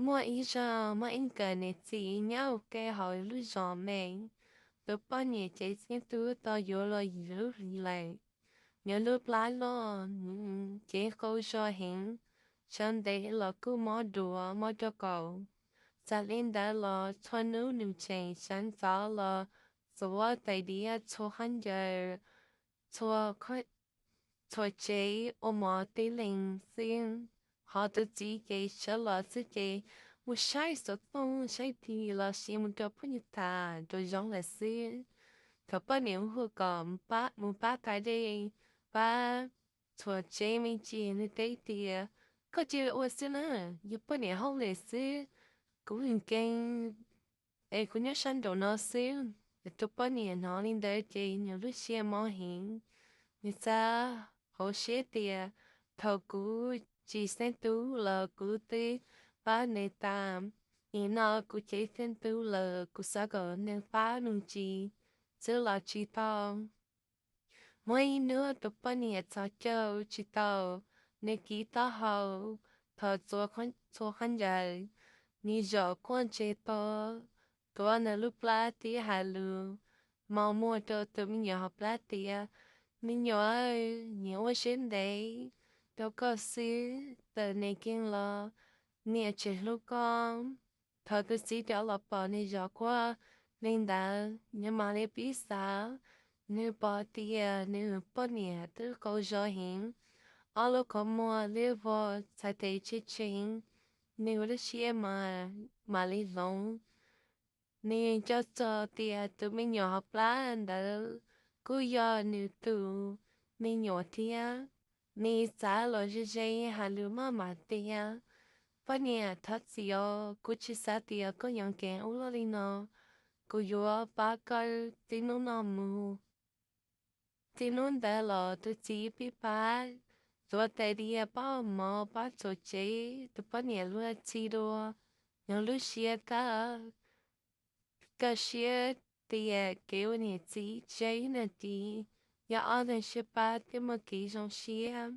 Muaj ib zaug muaj ib nkawm niam txiv nyob ua ke hauv lub zos me, tus poj niam cev xeeb tub tau yuav los yim lub hlis lawm. Nws lub plab loj, nws cev qau zog heev, sawv ntev los kuj mob duav mob rau qaum. Txawm li ntawd los txhua hnub nws tseem sawv ntxov los txuav tais diav txhua qhov ncauj, txhua tsev ua mov tib leeg xwb. Hos tus txiv ces sawv los xwb ces mus saib xov tooj saib tig los sis mus rau phooj ywg tham rau zoo lawm xwb. Thaum poj niam hu kom mus pab kav dej, pab txhua tsev me ntsis, nws teb tias, koj cia li ua xwb na, yog poj niam hauj lwm xwb, kuv nkees es kuv nyob sab nraum no xwb. Tus poj niam hnov li ntawd ces nws lub siab mob heev, nws xav hauv siab tias, thaum kuv tsis xeeb tub los kuv twb pab nws tas, nim no kuv cev xeeb tub lawm kuv xav kom nws pab me ntsis xwb los tsis tau. Muaj ib hnub tus poj niam txhos caug tsis tau, nws kiv taub hau, thov txhua qhov ncauj, nws zov quaj ntse to, tuav nws lub plab tib hais lus mos muag rau tus me nyuam hauv plab tias, me nyuam, niam ua siab ntev rau koj xwb, txawm nws nkees los niam tseem hlub koj. Thaum tus txiv rov los pom nws zov quaj li ntawd, nws mam li pib xav, nws pom tias nws poj niam twb qau zog heev, ob lub qhov muag liab vog, txhais tes tsheej tsheej, nws lub siab mam li hloov. Nws nco txog tias tus me nyuam hauv plab ntawd kuj yog nws tus me nyuam thiab. Nws xav los ze ze hais lus maj mam tias, poj niam, thov txim os, kuv tsis xav tias koj yuav nkees ua luaj li no, kuv yuav pab koj txij hnub no mus. Txij hnub ntawd los tus txiv pib pab txuav tais diav, pab ua mov, pab txhua tsev, tus poj niam luag txi dua, nws lub siab kaj, kaj siab tias kev ua niam txiv tsis yog ib niam txiv, yog ob leeg sib pab thiaj muaj kev zoo siab.